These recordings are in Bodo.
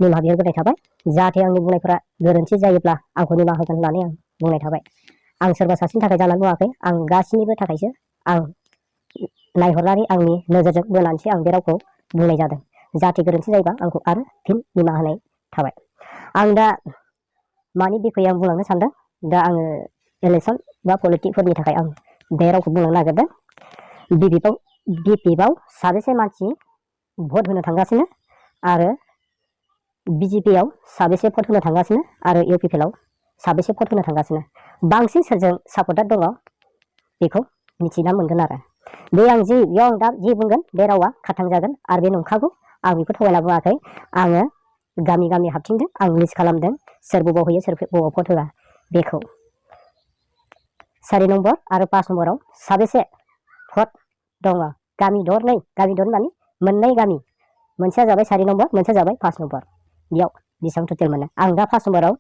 निमाहा बिहरग्रोनाय थाबाय जाहाथे आंनि बुंनायफोरा गोरोन्थि जायोब्ला आंखौ निमाहा होगोन होननानै आं बुंनाय थाबाय। आं सोरबा सासेनि थाखाय जानानै बुङाखै, आं गासैनिबो थाखायसो आं नायहरनानै आंनि नोजोरजों बोनानैसो आं बे रावखौ बुंनाय जादों। जाहाथे गोरोन्थि जायोबा आंखौ आरो फिन निमाहा होनाय थाबाय। आं दा मानि बिखयै आं बुंलांनो सानदों। दा आङो इलेक्सन बा पलिटिक्सफोरनि थाखाय आं बे रावखौ बुंलांनो नागिरदों। बिपिएफआव साबेसे मानसि भट होनो थांगासिनो आरो बिजेपिआव साबेसे भट होनो थांगासिनो आरो इउपिपिएलआव साबेसे भट होनो थांगासिनो, बांसिन सोरजों सापर्टार दङ बेखौ मिथिना मोनगोन आरो। बे आं बेयाव आं दा जि बुंगोन बे रावा खाथां जागोन आरो बे नंखागौ। आं बेखौ थगायना बुङाखै। आङो गामि गामि हाबथिंदों, आं लिस्ट खालामदों सोर बबाव होयो सोर बबाव भट होआ बेखौ। 4 नम्बर आरो 5 नम्बराव साबेसे भट दङ, गामि दरनै माने मोननै गामि, मोनसेया जाबाय 4 नम्बर, मोनसेया जाबाय 5 नम्बर। बेयाव बेसेबां टटेल मोनो, आं दा 5 नम्बराव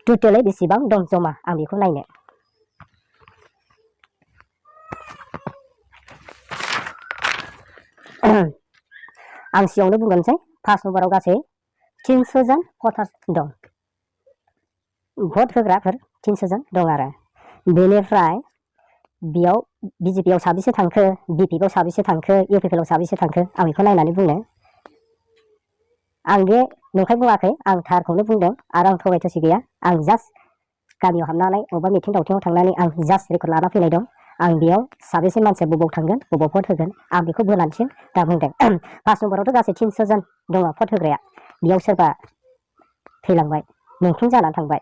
टटेलै बेसेबां दं जमा आं बेखौ नायनो। आं सिगाङावनो बुंगोनसै 5 नम्बराव गासै 300 जन भटार्स दं, भट होग्राफोर 300 जन दं आरो। बेनिफ्राय बेयाव बिजेपिआव साबेसे थांखो, बिपिएफआव साबेसे थांखो, इउपिपिएलआव साबेसे थांखो आं बेखौ नायनानै बुंनो। आं बे नंखाय बुङाखै, आं थारखौनो बुंदों आरो आं थगायथसि गैया। आं जास्ट गामियाव हाबनानै अबेबा मिथिं दावथिङाव थांनानै आं जास्ट रेकर्ड लाना फैनाय दं। आं बेयाव साबेसे मानसिया बबाव थांगोन बबाव भट होगोन आं बेखौ बोनानैसो दा बुंदों। 5 नम्बरावथ' गासै 300 जन दङ भट होग्राया। बेयाव सोरबा थैलांबाय, मुंख्लं जानानै थांबाय,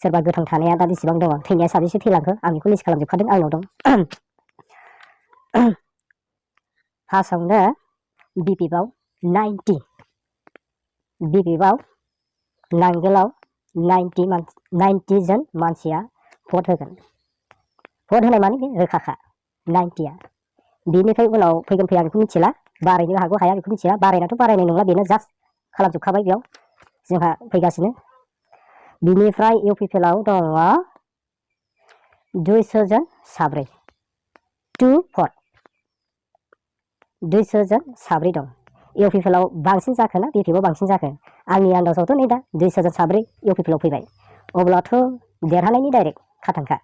सोरबा गोथां थानाया दा बेसेबां दङ, थैनाया साबेसे थैलांखो आं बेखौ लिस्ट खालामजोबखादों, आंनाव दं। फार्स्टआवनो बिपिएफआव 90, बिपिएफआव नांगोलाव 90 जन मानसिया भट होगोन। भट होनाय माने बे रोखाखा 90आ। बेनिफ्राय उनाव फैगोन फैया बेखौ मिथिला, बारायनो हागौ हाया बेखौ मिथिला। बारायनायाथ' बारायनाय नंला, बेनो जास्ट खालामजोबखाबाय बेयाव जोंहा फैगासिनो। बिनिफ्राय इउपिपिएलआव दङ 200 जन साब्रै, 2 भट 200 जन साब्रै दं। इउपिपिएलआव बांसिन जाखो ना बिपिएफआव बांसिन जाखो, आंनि आन्दाजावथ' नै दा 200 जन साब्रै इउपिपिएलआव फैबाय। अब्लाथ' देरहानायनि डाइरेक्ट खाथांखा।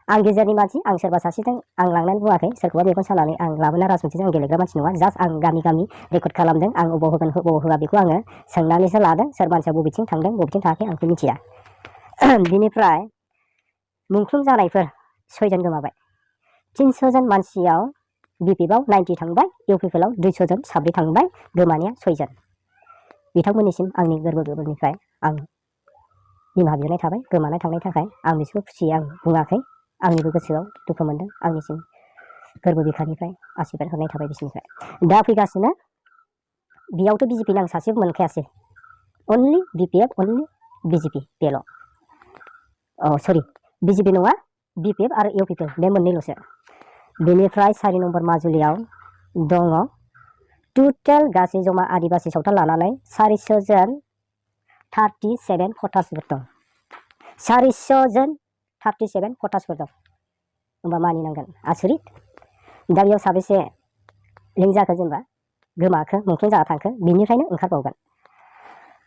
आं गेजेरनि मानसि, आं सोरबा सासेजों आं लांनानै बुङाखै, सोरखौबा मेगन सानानै आं लाबोना राजनितिजों आं गेलेग्रा मानसि नङा। जास्ट आं गामि गामि रेकर्ड खालामदों, आं अबाव होगोन अबाव होआ बेखौ आङो सोंनानैसो लादों। सोर मानसिया बबेथिं थांदों बबेथिं थाङाखै आं बेखौ मिथिया। बिनिफ्राय मुंख्लं जानायफोर 6 जन गोमाबाय। 300 जन मानसियाव बिपिएफआव 90 थांबाय, इउपिपिएलआव 200 जन साब्रै थांबाय, गोमानाया 6 जन। बिथांमोननिसिम आंनि गोरबो गोरबोनिफ्राय आं निमाहा बिहरनाय थाबाय गोमानाय थांनायनि थाखाय। आं बिसोरखौ खुसियै आं बुङाखै, आंनिबो गोसोआव दुखु मोनदों। आंनिसिम गोरबो बिखानिफ्राय आसिरबाद हरनाय थाबाय बिसोरनिफ्राय। दा फैगासिनो बेयावथ' बिजेपिनि आं सासेबो मोनखायासै, अनलि बिपिएफ, अनलि बिजेपि बेल'। सरि, बिजेपि नङा, बिपिएफ आरो इउपिपिएल बे मोननैल'सो। बेनिफ्राय 4 नम्बर माजुलियाव दङ टटेल गासै जमा आदिबासि सावथाल लानानै 400 जन 37 भटार्सफोर दं। 400 जन 37 भटार्सफोर दं होमबा मानिनांगोन। आसरित। दा बेयाव साबेसे लिंक जाखो, जेनेबा गोमाखो, मुंख्लं जाना थांखो, बिनिफ्रायनो ओंखारबावगोन।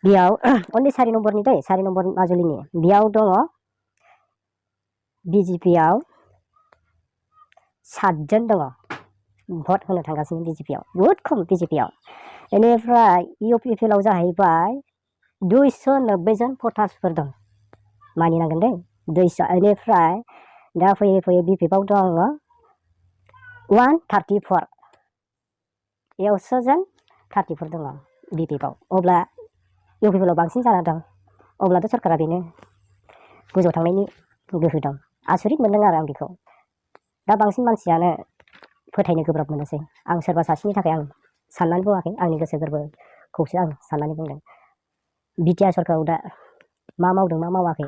बेयाव अनलि 4 नम्बरनि दै, 4 नम्बर माजुलिनि बेयाव दङ बिजेपिआव 7 जन दङ भट होनो थांगासिनो बिजेपिआव, बहुद खम बिजेपिआव। बेनिफ्राय इउपिपिएलआव जाहैबाय 290 जन भटार्सफोर दं, मानिनांगोन दै 200। बेनिफ्राय दा फैयै फैयै बिपिएफआव दङ 134, 100 जन 34 दङ बिपिएफआव। अब्ला इउपिपिएलआव बांसिन जाना दं, अब्लाथ' सरकारा बेनो गोजौआव थांनायनि गोहो दं। आसरित मोनदों आरो आं बेखौ। दा बांसिन मानसियानो फोथायनो गोब्राब मोनोसै। आं सोरबा सासेनि थाखाय आं साननानै बुङाखै, आंनि गोसो गोरबोखौसो आं साननानै बुंदों। बिटिआर सरकाराव दा मा मावदों मा मावाखै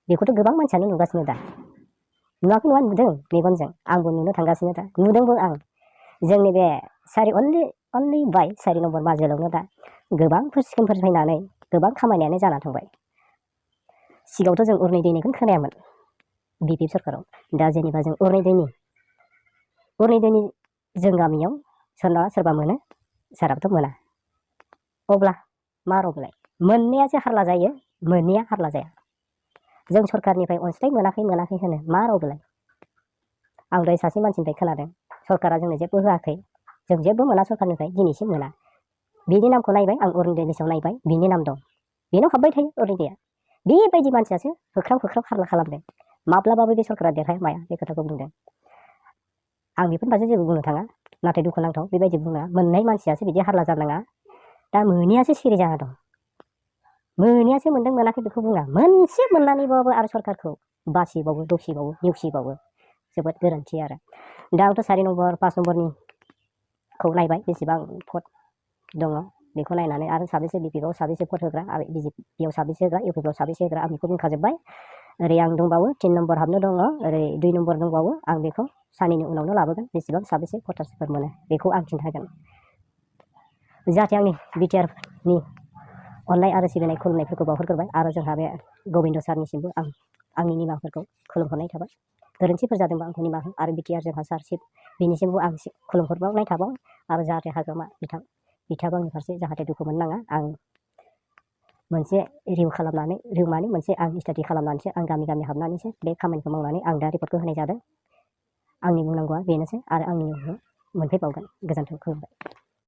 बेखौथ' गोबां मानसियानो नुगासिनो दा। नुवाखै नङा, नुदों मेगनजों, आंबो नुनो थांगासिनो दा, नुदोंबो आं। जोंनि बे अनलि बाय 4 नम्बर माजुलियावनो दा गोबांफोर स्किमफोर फैनानै गोबां खामानियानो जाना थांबाय। सिगाङावथ' जों उरनै दैनिखौनो खोनायामोन बिपिएफ सरकाराव। दा जेनेबा जों उरनै दैनि जों गामियाव सोरबा मोनो, सोरहाबथ' मोना। अब्ला मा रं बिलाय। मोननायासो हारला जायो, मोनैया हारला जाया। जों सरकारनिफ्राय अनसुंथाइ मोनाखै होनो मा राव बेलाय? आं दहाय सासे मानसिनिफ्राय खोनादों सरकारा जोंनो जेबो होआखै, जों जेबो मोना सरकारनिफ्राय, दिनैसिम मोना। बिनि नामखौ नायबाय आं अरुण'दय लिस्टआव नायबाय, बिनि नाम दं, बेनाव हाबबाय थायो अरुण'दयआ। बेबायदि मानसियासो होख्राव हारला खालामदों। माब्लाबाबो बे सरकारा देरहाया माया बे खोथाखौ बुंदों। आं बेफोरनि फारसे जेबो बुंनो थाङा, नाथाय दुखुनांथाव बेबायदि बुङा। मोननाय मानसियासो बिदि हारला जानाङा। दा मोनैयासो सिरि जाना दं। मोनैयासो मोनदों मोनाखै बेखौ बुङा, मोनसे मोननानैबाबो आरो सरकारखौ बासिबावो, दसिबावो, नेवसिबावो, जोबोद गोरोन्थि आरो। दा आंथ' 4 नम्बर 5 नम्बरनिखौ नायबाय बेसेबां भट दङ बेखौ नायनानै, आरो साबेसे बिपिएफआव साबेसे भट होग्रा आरो बिजेपिआव साबेसे होग्रा, इउपिपिआव साबेसे होग्रा, आं बेखौ बुंखाजोब्बाय। ओरै आं दंबावो 3 नम्बर हाबनो दङ, ओरै 2 नम्बर दंबावो, आं बेखौ साननैनि उनावनो लाबोगोन। बेसेबां साबेसे भटार्सफोर मोनो बेखौ आं खिन्थागोन। जाहाथे आंनि बिटिआरनि अननाय आरो सिबिनाय खुलुमनायफोरखौ बावहरग्रोबाय, आरो जोंहा बे गबिन्द सारनिसिमबो आंनि निमाहाफोरखौ खुलुमहरनाय थाबाय। गोरोन्थिफोर जादोंबा आंखौ निमाहा हो, आरो बिटिआर जोंहा सार बिनिसिमबो आं खुलुमहरबावनाय थाबाय। आरो जाहाथे हाग्रामा बिथाङाबो आंनि फारसे जाहाथे दुखु मोननाङा। आं मोनसे रिउ माने मोनसे आं स्टाडि खालामनानैसो, आं गामि गामि हाबनानैसो बे खामानिखौ मावनानै आं दा रिपर्टखौ होनाय जादों। आंनि बुंनांगौआ बेनोसै, आरो आंनि उनाव मोनफैबावगोन। गोजोन्थों, खुलुमबाय।